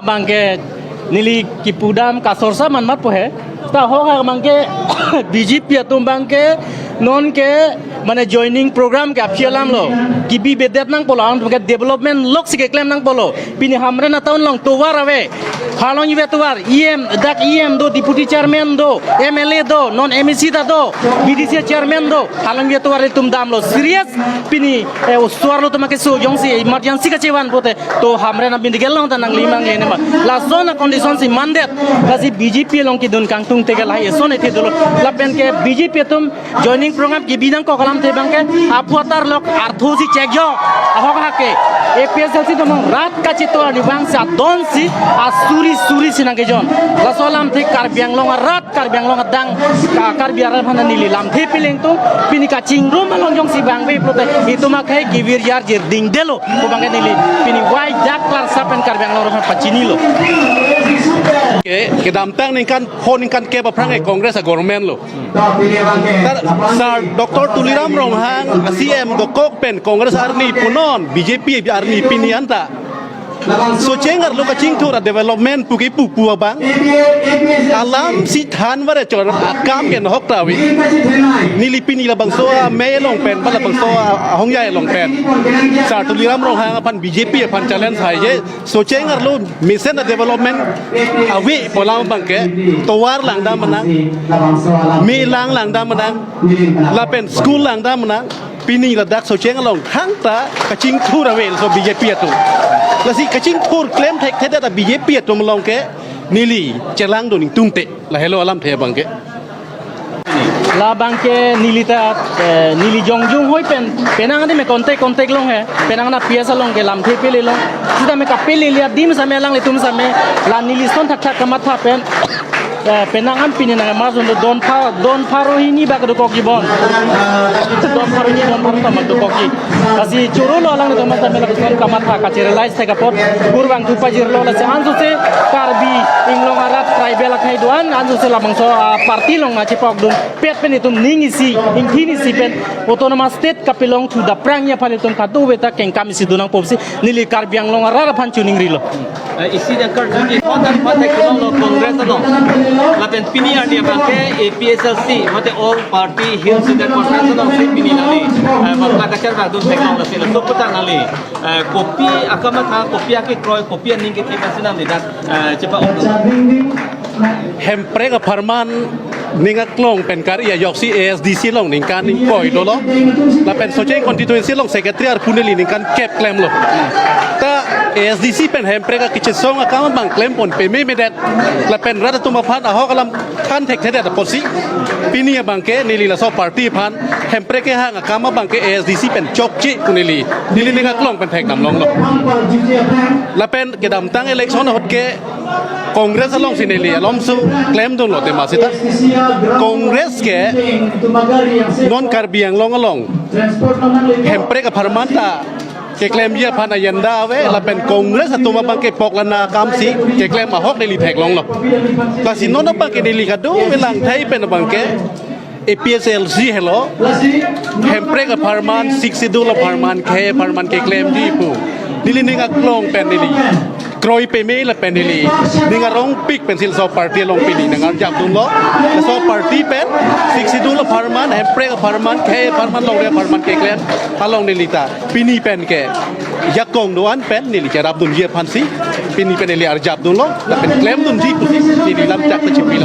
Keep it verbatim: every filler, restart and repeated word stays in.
Abangke neli kipudam kasor sa manmat po he. Ta ho ha abangke B J P atum abangke non ke mane joining program ke aphi alam lo. Kebi bedet nangpo lo, alam ke development lok si keklem nangpo lo. Pini Hamren a-town along tovar ave. Halong ive tovar, E M, dak E M do, deputy chairman do, M L A do, non M A C ta do, B D C chairman do. Halong ive tovar itum damlo. Serious pini, eh, osomar lo toma keso jongsi emergency kachevan pote, to Hamren a-medical along ta nangli mangle nema. Lason a-condition si mandet. Lasi B J P along kedun kangtung tegal hai eson ethe dolo. Lapen ke B J P atum joining program kebi nangkok alamthe abangke aphuthak lok artho si chekjok. Ahok hake A P H L C atum rat kachetor ni abang sa don si asuri suri si nangkejon. Laso alamthe Karbi Anglong arat, Karbi Anglong adang, Ka-, Karbi arat aphan neli lamthe piling tung, pini kachingrum along jongsi bang ve pulote itum akhei kevir yarjir dingdelo pu abangke neli pini wai dak klar sa pen Karbi Anglong arat aphan pachinilo. Ke, kedamtang ningkan pho ningkan kep aphrang ke Congress a-government lo. Ta, Sir Doctor Tuliram Ronghang C M dokok pen Congress arni punon B J P arni pini anta Socheng arlo kachingthur a-development pu kepu pu abang alam si than vare chor akam ke nohok ta ave. Neli pini labangso amei along pen, ba labangso ahongjai along pen Sir Tuliram Ronghang aphan B J P aphan challenge hai je. Socheng arlo mesen a-development ave pu alam abangke tovar langdam manang, me lang langdam manang, lapen school langdam manang, pini ladak Socheng along thangta kachingthur ave laso B J P atum. Lasi kachingthur klem thekthedet a-B J P atum along ke neli chelangdun ingtungte. Lahelo alamthe abangke. Labangke neli ta, eh, neli jongjung hoi pen, penang adi me contact contact long he, penang na P S along ke lamthe pele long. Sita me kapele liya dim same alanglitum same, la neli son thakthak kamatha pen, eh, penang an pini nang emas undo don pha, don pharo hini bak dokok ji bon. Don pharo hini, don pharo tama dokok ji. Lasi choro lo alanglitum same lason kamatha kache-realize thek apot kurvangthu pajirlo. Lasi ansose Karbi Anglong arat tribal akhei do-an ansose labangso, ah, party along achepokdun pet pen itum ning isi, ingthin isi pen autonomous state kapelongthu dapprang aphan itum kadokave ta kengkam isi do nangpo pusi neli Karbi Anglong arat aphan chuning rilo. Eh, isi jangkar juji thon dan phan thek long lo Congress along. Lapen pini arni abangke A P H L C, mate All Party Hill Student Conference along si pini nangli, eh, bangla kacharvakdun theklong lasi laso aphuthak nangli, eh, kopi akamatha, kopi akekroi, kopi aning kethe pensi nangli dak, eh, chepa-ong. Hemprek apharman ning aklong pen kar-i ajoksi A S D C along ningkan ingkoi dolo. Lapen Socheng constituency along secretary arpu neli ningkan kep klemlo. Ta A S D C pen hemprek akechesong akam abang klempon pememedet. Lapen rat atum aphan ahok alam than thekthedet apotsi pini abangke neli laso party aphan hemprek kehang akam abangke A S D C pen chokche pu neli, neli ning aklong pen thekdam longlo. Lapen kedamtang election ahut ke Congress alongsi neli alomso klemdunlo tema sita. Congress ke non Karbi Anglong along hemprek apharman ta keklemji aphan agenda ave, lapen Congress atum abangke poklana akamsi keklem ahok neli theklonglo. Lasi non abangke neli kadokave langthai pen abangke A P H L C helo, hemprek apharman, Sixth Schedule apharman, khei apharman keklemji pu neli ning aklong pen neli kroi peme lapen neli ning arongpik pensi laso party along pini nang arjapdunlo. Laso party pen Sixth Schedule apharman, hemprek apharman, khei apharman, longri apharman keklem along neli ta pini pen ke jakong do-an pen neli cherapdunji aphansi pini pen neli arjapdunlo, lapen klemdunji pusi neli lamchak ta chipilo.